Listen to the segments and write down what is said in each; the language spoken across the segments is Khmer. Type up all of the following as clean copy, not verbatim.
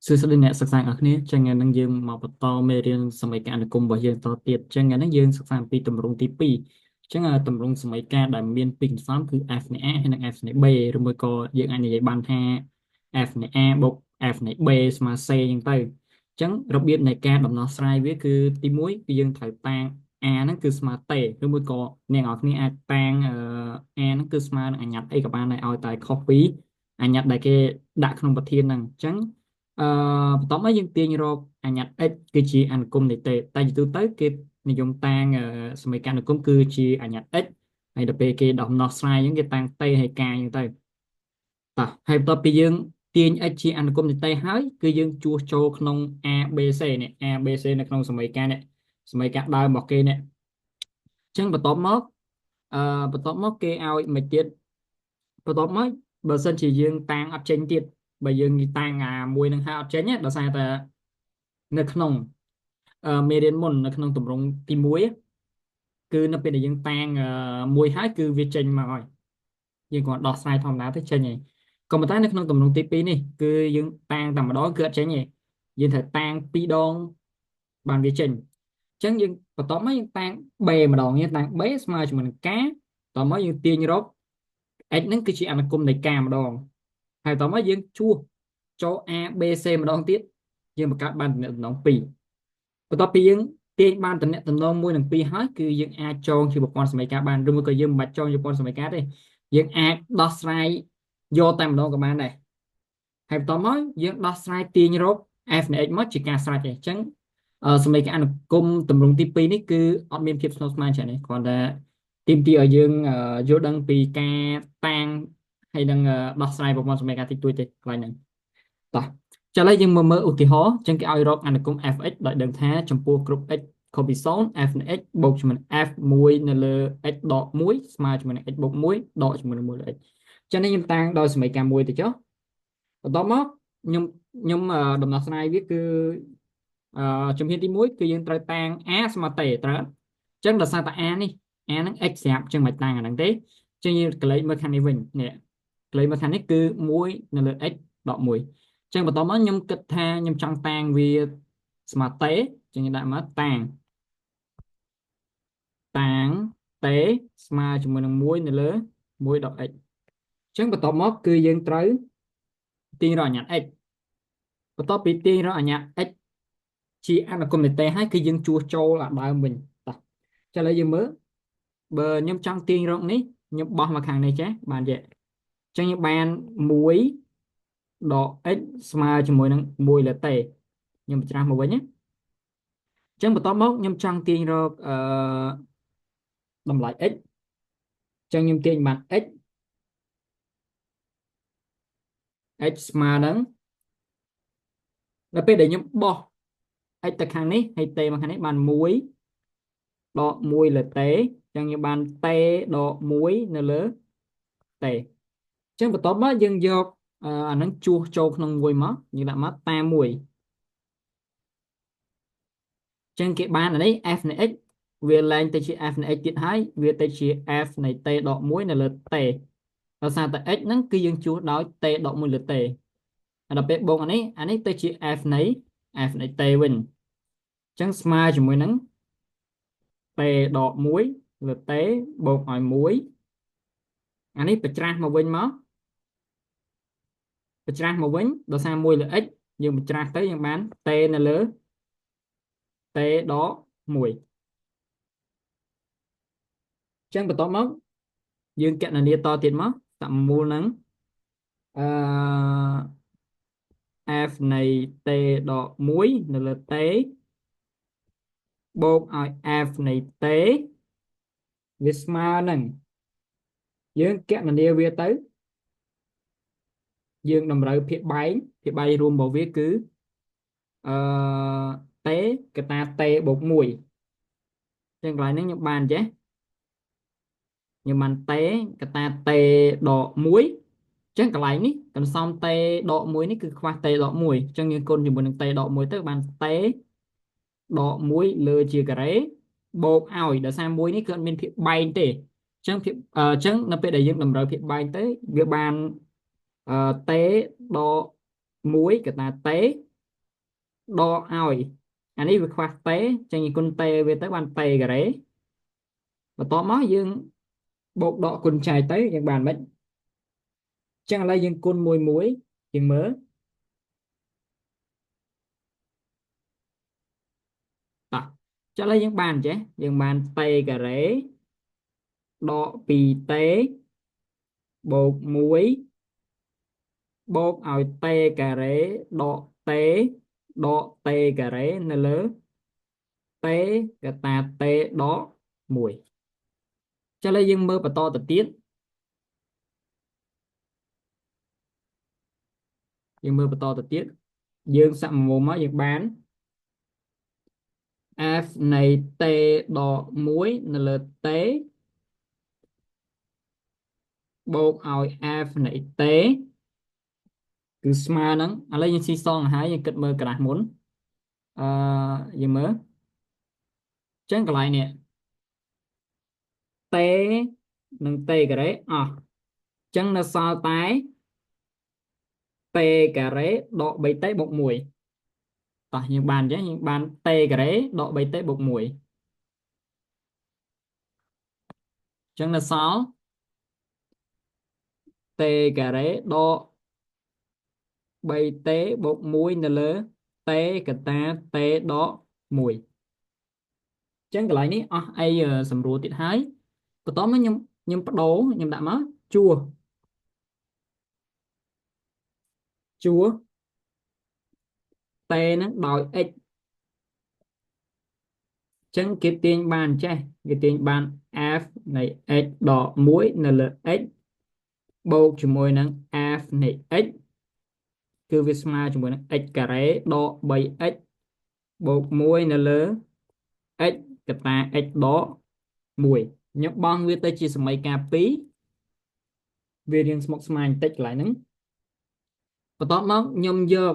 សួស្តីអ្នកសិក្សាទាំងអស់គ្នាចឹងថ្ងៃនេះយើងមកបន្តមេរៀនសមីការអនុគមន៍របស់យើងតទៀតចឹងថ្ងៃនេះយើងសិក្សាអំពីទម្រង់ទី2ចឹងទម្រង់សមីការដែលមានពីរកន្សំគឺ f នៃ a ហើយនិង f នៃ b ឬមួយក៏យើងអាចនិយាយបានថា f នៃ a បូក f នៃ b ស្មើ c ចឹងទៅចឹងរបៀបនៃការដំណោះស្រាយវាគឺទី1គឺយើងត្រូវតាំង a ហ្នឹងគឺស្មើ t ឬមួយក៏អ្នកនរគ្នាអាចតាំង a ហ្នឹងគឺស្មើនឹងអញ្ញត្តិអីក៏បានដែរឲ្យតែខុសពីអញ្ញត្តិដែលគេដាក់ក្នុងប្រធានហ្នឹងអញ្ចឹងបន្ទាប់មកយើងទាញរកអញ្ញត្តិ x គឺជាអនុគមន៍នៃ t តែជាទូទៅគេនិយមតាំងសមីការអនុគមន៍គឺជាអញ្ញត្តិ x ហើយដល់ពេលគេដំណោះស្រាយអញ្ចឹងគេតាំង t ហើយ k អញ្ចឹងទៅតោះហើយបន្ទាប់ពីយើងទាញ x ជាអនុគមន៍នៃ t ហើយគឺយើងជួសចូលក្នុង a b c នេះ a b c នៅក្នុងសមីការនេះសមីការដើមរបស់គេនេះអញ្ចឹងបន្ទាប់មកបន្ទាប់មកគេឲ្យមិនទៀតបន្ទាប់មកបើសិនជាយើងតាំងអត់ចេញទៀតបើយើងតាំងអាមួយនឹងហើយអត់ចេញដោយសារតែនៅក្នុងមេរៀនមុននៅក្នុងទម្រង់ទី1គឺនៅពេលដែលយើងតាំងមួយហើយគឺវាចេញមកហើយយើងគ្រាន់ដោះស្រាយធម្មតាទៅចេញហើយក៏ប៉ុន្តែនៅក្នុងទម្រង់ទី2នេះគឺយើងតាំងតែម្ដងគឺអត់ចេញទេយើងត្រូវតាំងពីរដងបានវាចេញអញ្ចឹងយើងបន្ទាប់មកយើងតាំង b ម្ដងយើងតាំង b ស្មើជាមួយនឹង k តមកយើងទាញរក x ហ្នឹងគឺជាអនុគមន៍នៃ k ម្ដងហើយតមកយើងជួសចូល a b c ម្ដងទៀតយើងបង្កើតបានទំនាក់ទំនង2បន្ទាប់ពីយើងទាញបានទំនាក់ទំនង1និង2ហើយគឺយើងអាចចងជាប្រព័ន្ធសមីការបានឬមួយក៏យើងមិនបាច់ចងជាប្រព័ន្ធសមីការទេយើងអាចដោះស្រាយយកតែម្ដងក៏បានដែរហើយបន្ទាប់មកយើងដោះស្រាយទាញរក f នៃ x មកជាការស្រេចទេអញ្ចឹងសមីការអនុគមន៍ទម្រង់ទី2នេះគឺអត់មានភាពស្មុគស្មាញច្រើនទេគ្រាន់តែទាមទារឲ្យយើងយល់ដឹងពីការតាំងហើយនឹងដោះស្រាយប្រព័ន្ធសមីការតិចតួចទេកន្លែងហ្នឹងតោះចាឥឡូវយើងមកមើលឧទាហរណ៍អញ្ចឹងគេឲ្យរកអនុគមន៍ fx ដោយដឹងថាចំពោះគ្រប់ x ខុសពី0 f នៃ x បូកជាមួយនឹង f 1នៅលើ x ដក1ស្មើជាមួយនឹង x បូក1ដកជាមួយនឹង1លើ x អញ្ចឹងនេះខ្ញុំតាំងដោយសមីការមួយទៅចុះបន្ទាប់មកខ្ញុំដំណោះស្រាយវាគឺជំហានទី1គឺយើងត្រូវតាំង a ស្មើ t ត្រូវអញ្ចឹងដោយសារតែ a នេះ a ហ្នឹង x ស្រាប់អញ្ចឹងមិនតាំងអាហ្នឹងទេអញ្ចឹងយើងកលេចមើលខាងនេះវិញនេះកលេចមើលខាងនេះគឺ1នៅលើ x ដក1អញ្ចឹងបន្តមកខ្ញុំគិតថាខ្ញុំចង់តាំងវាស្មើ t អញ្ចឹងខ្ញុំដាក់មកតាំងតាំង t ស្មើជាមួយនឹង1នៅលើ1ដក x អញ្ចឹងបន្ទាប់មកគឺយើងត្រូវទាញរកអញ្ញត្តិ x បន្ទាប់ពីទាញរកអញ្ញត្តិ x ជាអនុគមន៍នៃ t ហើយគឺយើងជួសចូលអាដើមវិញតោះចាឥឡូវយើងមើលបើខ្ញុំចង់ទាញរកនេះខ្ញុំបោះមកខាងនេះចេះបានទេអញ្ចឹងខ្ញុំបាន1ដក x ស្មើជាមួយនឹង1លើ t ខ្ញុំបញ្ច្រាស់មកវិញណាអញ្ចឹងបន្ទាប់មកខ្ញុំចង់ទាញរកអឺតម្លៃ x អញ្ចឹងខ្ញុំទាញបាន x x ស្មើនឹងដល់ពេលដែលខ្ញុំបោះ x ទៅខាងនេះហើយ t មកខាងនេះបាន1ដក1លើ t អញ្ចឹងយើងបាន t ដក1នៅលើ t អញ្ចឹងបន្ទាប់មកយើងយកអាហ្នឹងជួសចូលក្នុងមួយមកយើងដាក់មកតាម1អញ្ចឹងគេបានអានេះ f នៃ x វាឡើងទៅជា f នៃ x ទៀតហើយវាទៅជា f នៃ t ដក1នៅលើ t ដោយសារតែ x ហ្នឹងគឺយើងជួសដោយ t ដក1លើ t ហើយដល់ពេលបូកអានេះទៅជា f នៃ f នៃ t វិញអញ្ចឹងស្មើជាមួយនឹង t ដក1លើ t បូកឲ្យ1អានេះបញ្ច្រាស់មកវិញមកបញ្ច្រាស់មកវិញដោយសារ1លើ x យើងបញ្ច្រាស់ទៅយើងបាន t នៅលើ t ដក1អញ្ចឹងបន្ទាប់មកយើងកណនាតទៀតមកសមមូលនឹងអឺ f នៃ t ដក1នៅលើ t បូកឲ្យ f នៃ t វាស្មើនឹងយើងកណនាវាទៅយើងតម្រូវភាគបែងភាគបែងរួមរបស់វាគឺអឺ t កតា t បូក1ចឹងកន្លែងនេះខ្ញុំបានចេះខ្ញុំបាន t កតា t ដក1ចឹងកន្លែងនេះកន្សំ t ដក1នេះគឺខ្វះ t ដក1ចឹងយើងគុណជាមួយនឹង t ដក1ទៅបាន t ដក1លើជាការ៉េបូកឲ្យដោយសារ1នេះគឺអត់មានភាគបែងទេអញ្ចឹងភាគអញ្ចឹងនៅពេលដែលយើងតម្រូវភាគបែងទៅវាបាន តដក1កតាត ដកឲ្យអានេះវាខ្វះតេចឹងយើងគុណតេវាទៅបានតេការ៉េបន្ទាប់មកយើងបូកដកគុណចែកទៅយើងបានមិនចឹងឥឡូវយើងគុណមួយមួយយើងមើលតោះចឹងឥឡូវយើងបានចេះយើងបានតេការ៉េដក 2តេបូក1បូកឲ្យតេការ៉េដកតេដកតេការ៉េនៅលើតេកតាតេដក1ចឹងឥឡូវយើងមើលបន្តទៅទៀតយើងមើលបន្តទៅទៀតយើងសមមុំមកយើងបាន f នៃតេដក1នៅលើតេបូកឲ្យ f នៃតេគឺស្មើនឹងឥឡូវយើងស៊ីសងហើយយើងគិតមើលក្រាស់មុនអឺយើងមើលចឹងកន្លែងនេះតេនិងតេការ៉េអស់ចឹងនៅសល់តែតេការ៉េដក 3តេបូក1តោះយើងបានចឹងយើងបានតេការ៉េដក 3តេបូក1ចឹងនៅសល់តេការ៉េដក 3តេបូក1នៅលើតេកតាតេដក1ចឹងកន្លែងនេះអស់អីសម្រួលទៀតហើយបន្ទាប់មកខ្ញុំបដូរខ្ញុំដាក់មកជួរជួរតេហ្នឹងដោយ x ចឹងគេទាញបានចេះគេទាញបាន f នៃ x ដក1នៅលើ x បូកជាមួយនឹង f នៃ x គឺវាស្មើជាមួយនឹង x ការ៉េដក 3x បូក1នៅលើ x កតា x ដក1ខ្ញុំបង់វាទៅជាសមីការ2វារៀងស្មុគស្មាញបន្តិចកន្លែងហ្នឹងបន្ទាប់មកខ្ញុំយក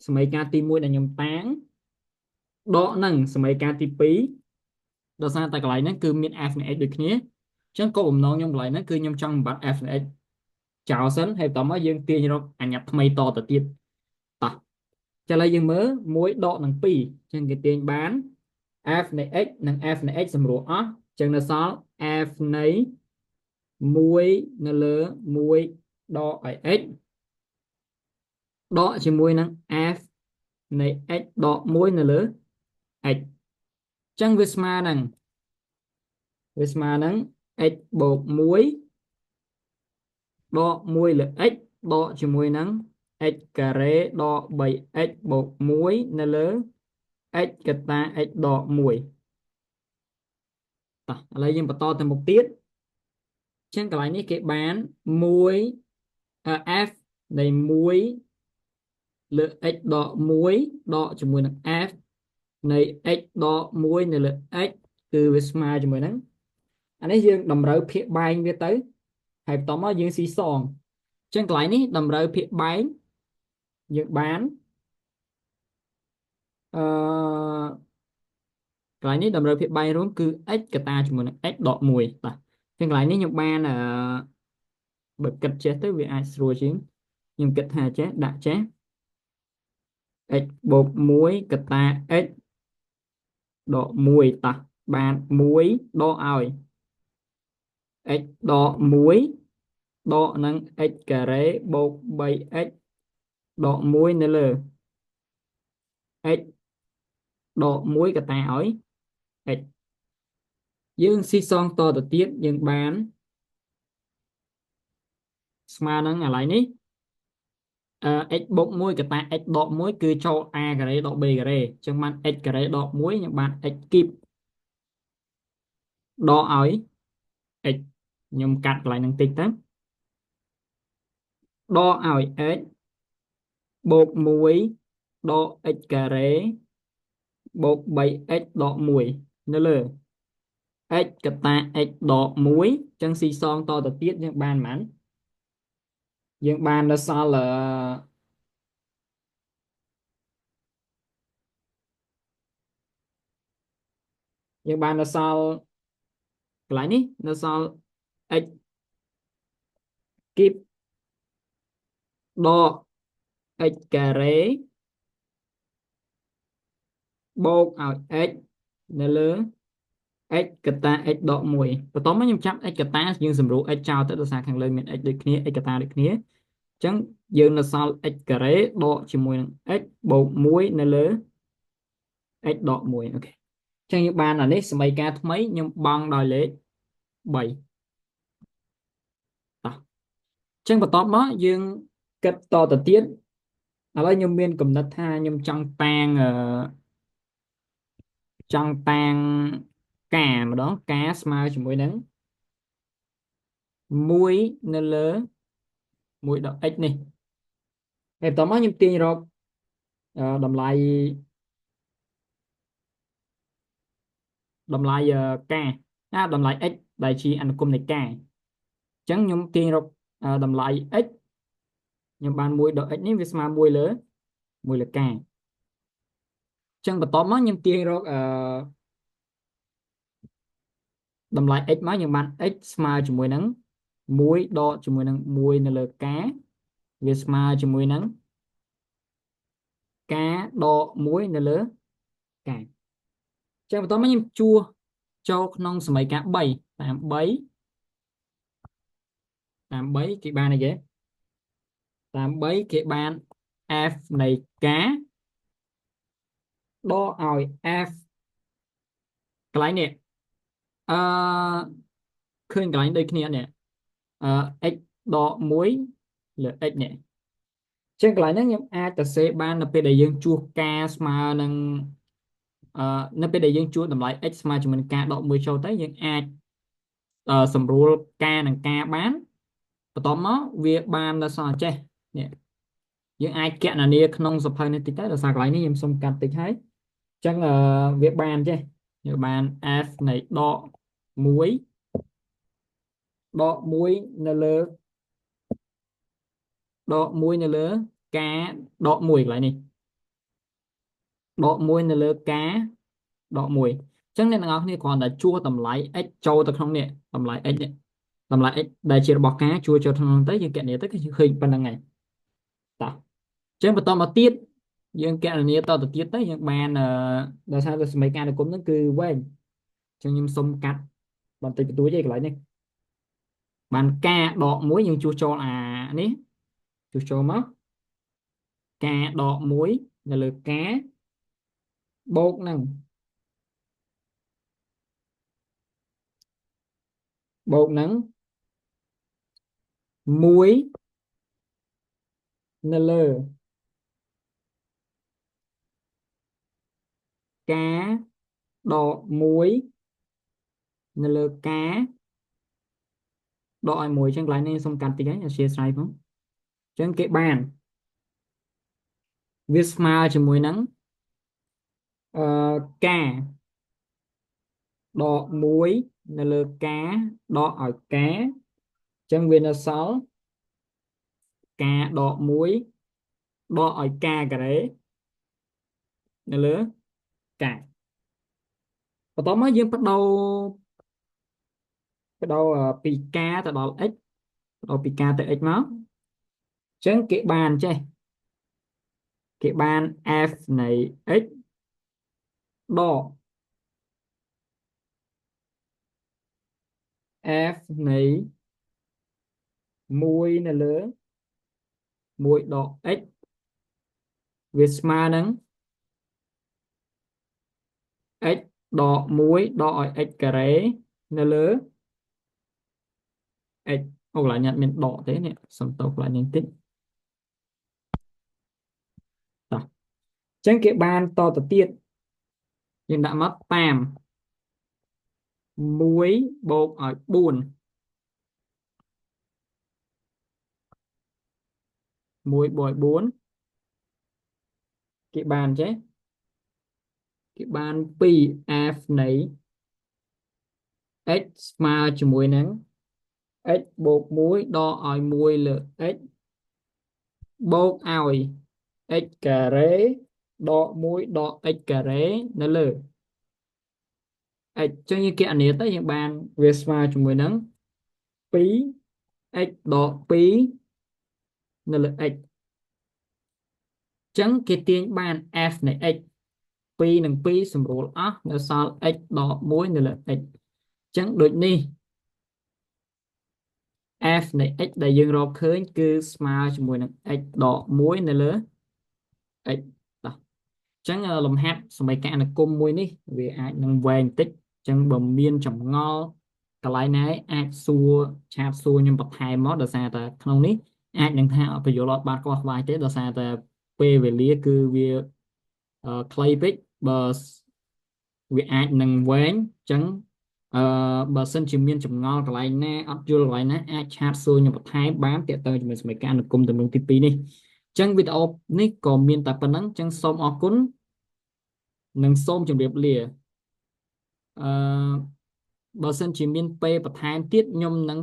សមីការទី1ដែលខ្ញុំតាំងដកនឹងសមីការទី2ដោយសារតែកន្លែងហ្នឹងគឺមាន f នៃ x ដូចគ្នាអញ្ចឹងគោលបំណងខ្ញុំកន្លែងហ្នឹងគឺខ្ញុំចង់បំបត្តិ f នៃ x ចោលសិនហើយបន្តមកយើងទាញរកអញ្ញត្តិថ្មីតទៅទៀតតោះចាឥឡូវយើងមើល1ដកនឹង2អញ្ចឹងគេទាញបាន f នៃ x និង f នៃ x សម្រួលអស់អញ្ចឹងនៅសល់ f នៃ1នៅលើ1ដកឲ្យ x ដកជាមួយនឹង f នៃ x ដក1នៅលើ x អញ្ចឹងវាស្មើនឹង x បូក1ដក1លើ x ដកជាមួយនឹង x ការ៉េដក 3x បូក1នៅលើ x កតា x ដក1តោះឥឡូវយើងបន្តទៅមុខទៀតអញ្ចឹងកន្លែងនេះគេបាន1 f នៃ1លើ x ដក1ដកជាមួយនឹង f នៃ x ដក1នៅលើ x គឺវាស្មើជាមួយនឹងអានេះយើងតម្រូវភាគបែងវាទៅហើយបន្តមកយើងស៊ីសងអញ្ចឹងកន្លែងនេះតម្រូវភាគបែងយើងបានអឺកន្លែងនេះតម្រូវភាគបែងរួមគឺ x កតាជាមួយនឹង x ដក1បាទអញ្ចឹងកន្លែងនេះខ្ញុំបានបើគិតចេះទៅវាអាចស្រួលជាងខ្ញុំគិតថាចេះដាក់ចេះ x បូក1កតា x ដក1តោះបាន1ដកឲ្យ x ដក1ដកនឹង x ការ៉េបូក 3x ដក1នៅលើ x ដក1កតាឲ្យ x យើងស៊ីសងតទៅទៀតយើងបានស្មើនឹងអាឡ័យនេះ x បូក1កតា x ដក1គឺចូល a ការ៉េដក b ការ៉េអញ្ចឹងបាន x ការ៉េដក1ខ្ញុំបាន x គីបដកឲ្យ x ខ្ញុំកាត់កន្លែងហ្នឹងតិចទៅដកឲ្យ x បូក1ដក x ការ៉េបូក 3x ដក1នៅលើ x កតា x ដក1អញ្ចឹងស៊ីសងតទៅទៀតយើងបានប៉ុន្មានយើងបាននៅសល់យើងបាននៅសល់កន្លែងនេះនៅសល់ x គីបដក x ការ៉េ បូកឲ្យ x នៅលើ x កតា x ដក1បន្ទាប់មកខ្ញុំចាប់ x កតាយើងសម្រួល x ចោលទៅដោយសារខាងលើមាន x ដូចគ្នា x កតាដូចគ្នាអញ្ចឹងយើងនៅសល់ x ការ៉េដកជាមួយនឹង x បូក1នៅលើ x ដក1អូខេអញ្ចឹងយើងបានអានេះសមីការថ្មីខ្ញុំបង់ដោយលេខ3តោះអញ្ចឹងបន្ទាប់មកយើងគិតតទៅទៀតឥឡូវខ្ញុំមានកំណត់ថាខ្ញុំចង់តាងចង់តាងកាម្ដងកាស្មើជាមួយនឹង1នៅលើ1ដក x នេះហើយបន្ទាប់មកខ្ញុំទាញរកតម្លៃតម្លៃកាតម្លៃ x ដែលជាអនុគមនៃកាអញ្ចឹងខ្ញុំទាញរកតម្លៃ x ខ្ញុំបាន1ដក x នេះវាស្មើ1លើ1លើកាអញ្ចឹងបន្ទាប់មកខ្ញុំទាញរកតម្លៃ x មកយើងបាន x ស្មើជាមួយនឹង1ដកជាមួយនឹង1នៅលើកាវាស្មើជាមួយនឹងកាដក1នៅលើកាចឹងបន្ទាប់មកខ្ញុំជួសចូលក្នុងសមីការ3តាម3តាម3គេបានអីគេតាម3គេបាន f នៃកាដកឲ្យ f កន្លែងនេះអឺឃើញកន្លែងដូចគ្នានេះអឺ x ដក1លើ x នេះចឹងកន្លែងហ្នឹងខ្ញុំអាចទៅសេបាននៅពេលដែលយើងជួសកាស្មើនឹងនៅពេលដែលយើងជួសតម្លៃ x ស្មើជាមួយនឹងកាដក1ចូលទៅយើងអាចសម្រួលកានិងកាបានបន្ទាប់មកវាបានដល់សល់ចេះនេះយើងអាចកណនាក្នុងសភៅនេះតិចទៅដោយសារកន្លែងនេះខ្ញុំសុំកាត់តិចហើយអញ្ចឹងវាបានចេះយើងបាន f នៃដក1ដក1នៅលើដក1នៅលើកាដក1កន្លែងនេះដក1នៅលើកាដក1អញ្ចឹងអ្នកទាំងអស់គ្នាគ្រាន់តែជួសតម្លៃ x ចូលទៅក្នុងនេះតម្លៃ x នេះតម្លៃ x ដែលជារបស់កាជួសចូលក្នុងទៅយើងកណនាទៅគឺឃើញប៉ុណ្្នឹងហើយតោះអញ្ចឹងបន្តមកទៀតយើងកណនាតទៅទៀតទៅយើងបានដោយសារតែសមីការអនុគមហ្នឹងគឺវែងអញ្ចឹងខ្ញុំសុំកាត់បន្តិចបន្តួចឯកន្លែងនេះបានកាដក1យើងជួសចូលអានេះជួសចូលមកកាដក1នៅលើកាបូកនឹងបូកនឹង1នៅលើកាដក1នៅលើកាដកឲ្យ1អញ្ចឹងកន្លែងនេះសុំកាត់តិចហើយអធ្យាស្រ័យផងអញ្ចឹងគេបានវាស្មើជាមួយនឹងអឺកាដក1នៅលើកាដកឲ្យកាអញ្ចឹងវានៅសល់កាដក1ដកឲ្យកាការ៉េនៅលើកាបន្ទាប់មកយើងបដូរពីកាទៅដល់ x បដូរពីកាទៅ x មកអញ្ចឹងគេបានចេះគេបាន f នៃ x ដក f នៃ1នៅលើ1ដក x វាស្មើនឹង x ដក1ដកឲ្យ x ការ៉េនៅលើ x អូកន្លែងនេះអត់មានដកទេនេះសុំទោសកន្លែងនេះតិចតោះអញ្ចឹងគេបានតទៅទៀតយើងដាក់មកតាម1បូកឲ្យ4 1បូកឲ្យ4គេបានចេះគេបាន 2f នៃ x ស្មើជាមួយនឹង x បូក1ដកឲ្យ1លើ x បូកឲ្យ x ការ៉េដក1ដក x ការ៉េនៅលើ x អញ្ចឹងយើងគណនាទៅយើងបានវាស្មើជាមួយនឹង 2x ដក2នៅលើ x អញ្ចឹងគេទាញបាន f នៃ x 2និង2សម្រួលអស់នៅសល់ x ដក1នៅលើ x អញ្ចឹងដូចនេះ f នៃ x ដែលយើងរកឃើញគឺស្មើជាមួយនឹង x ដក1នៅលើ x តោះអញ្ចឹងលំហាត់សមីការអនុគមន៍មួយនេះវាអាចនឹងវែងបន្តិចអញ្ចឹងបើមានចម្ងល់កន្លែងណាអាចសួរ chat សួរខ្ញុំបន្ថែមមកដោយសារតែក្នុងនេះអាចនឹងថាអត់បញ្យល់អត់បានខ្វះខ្វាយទេដោយសារតែពេលវេលាគឺវាខ្លីពេកបើវាអាចនឹងវែងអញ្ចឹងអឺបើសិនជាមានចម្ងល់កន្លែងណាអត់យល់កន្លែងណាអាច chat សួរខ្ញុំបន្ថែមបានទាក់ទងជាមួយសមីការអនុគមន៍ទម្រង់ទី2នេះអញ្ចឹងវីដេអូនេះក៏មានតែប៉ុណ្ណឹងអញ្ចឹងសូមអរគុណនិងសូមជម្រាបលាអឺបើសិនជាមានពេលបន្ថែមទៀតខ្ញុំនឹង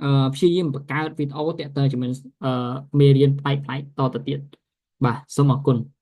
អឺព្យាយាមបង្កើតវីដេអូទាក់ទងជាមួយអឺមេរៀនប្លែកៗតទៅទៀតបាទសូមអរគុណ។